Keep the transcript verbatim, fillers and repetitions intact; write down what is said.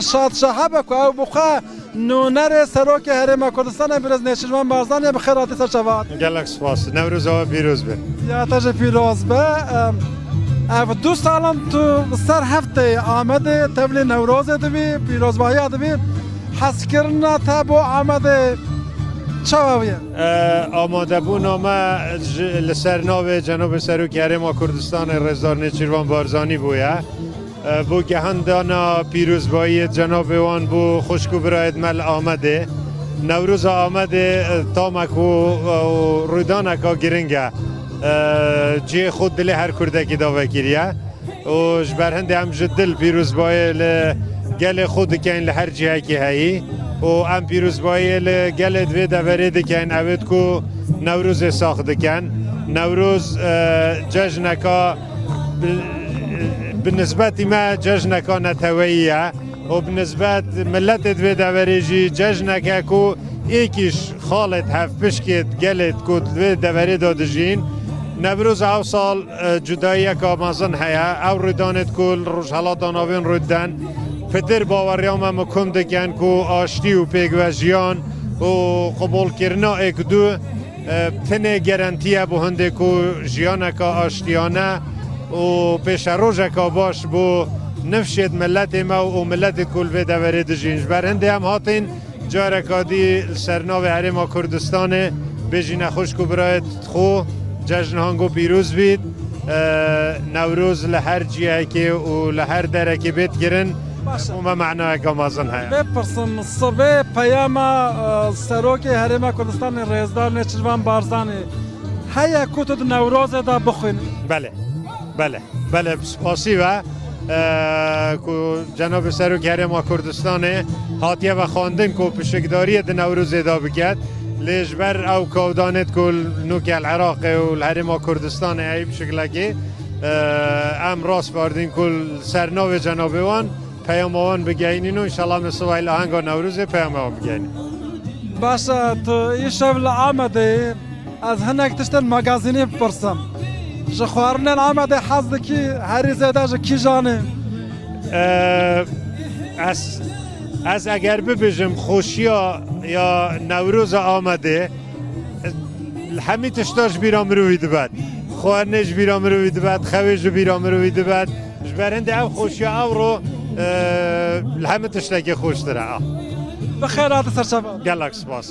Şad şaha be ku ew bi xwe nûnerê Serokê Herêma Kurdistanê Birêz Nêçîrvan Barzanî ye, bi xêr hatî ser çava. Gelek spas. Newroza we pîroz be. Ya te jî pîroz be. Em, ev du salan tu ser heftê Amedê tevlî Newrozê dibî, pîrozbahiya dibî. Hezkirina te bo Amedê çawa bûye? E, amadebûna me ji, li ser navê Cenabê Serokê Herêma Kurdistanê Rêzdar Nêçîrvan Barzanî bûye. E, bo gehandana pîrozbayiyê cenabê wan bo xwişk û birayêd me li Amedê. Newroza Amedê, e, tamek û, û rûdaneka giring e. E, cihê xwe dilê her Kurdekî da vekiriye. Û ji ber hindê em ji dil pîrozbayê li gelê xwe dikeyn li her cihekî heyî. Û em pîrozbayê li gelê di vê deverê dikin, ew ê ku Newrozê sax dikin. Newroz, e, cejneka bi, bi nisbetî me cejneka neteweyî ye û bi nisbet miletê di vê deverê jî cejneke ku êkî ji xalêt hevpişkêt gelêt ku di vê deverê de dijîn. Newroz ew sal, e, cudayiyeka mezin heye. Ew rûdanêt ku li Rojhelata Navîn rû diden, pitir baweriya me mikum dikin ku aştî û pêkvejiyan û qebûlkirina êk du, e, tenê gerentî ye bo hindê ku jiyaneka aştiyane û pêşerojeka baş bo nifşêd miletê me û miletêt ku li vê deverê dijîn. Ji ber hindê em hatin careka dî li ser navê Herêma Kurdistanê bêjîne xwişk û birayêt xwe cejn hango pîroz bît. E, Newroz li her cihekê û li her derekê bêt kirin, Baş e. Û me manayeke mezin heye. Bê pirsim, sibê peyama, e, Serokê Herêma Kurdistanê Rêzdar Nêçîrvan Barzanî heye ku tu di Newrozê de bixwînî? Belê, belê, belê, bi spasî ve, e, ku Cenabê Serokê Herêma Kurdistanê hatiye vexwendin ku pişikdariyê di Newrozê de biket. Lê ji ber ew kewdanêt ku nûke li Iraqê û li Herêma Kurdistanê heyî bi şiklekê, e, em rast bardîn ku li ser navê cenabê wan peyama wan bigeyînin û înşallah em ê sibahî li ahenga Newrozê peyama wan bigeyînin. Baş e, tu îşev li Amedê yî. Ez hinek tiştên magazînî bipirsim. Ji xwarinên Amedê hez dikî, herî zêde ji kîjan e? E, ez, ez eger bibêjim xweşiya ya Newroza Amedê, li hemî tişta ji bîra mirovî dibet. Xwarinê ji bîra mirovî dibet, xewê ji bîra mirovî dibet. Ji ber hindê ev xweşiya ewro, e, li hemî tiştekê xweştir e. Bi xêr hatî ser çava. Gelek spas.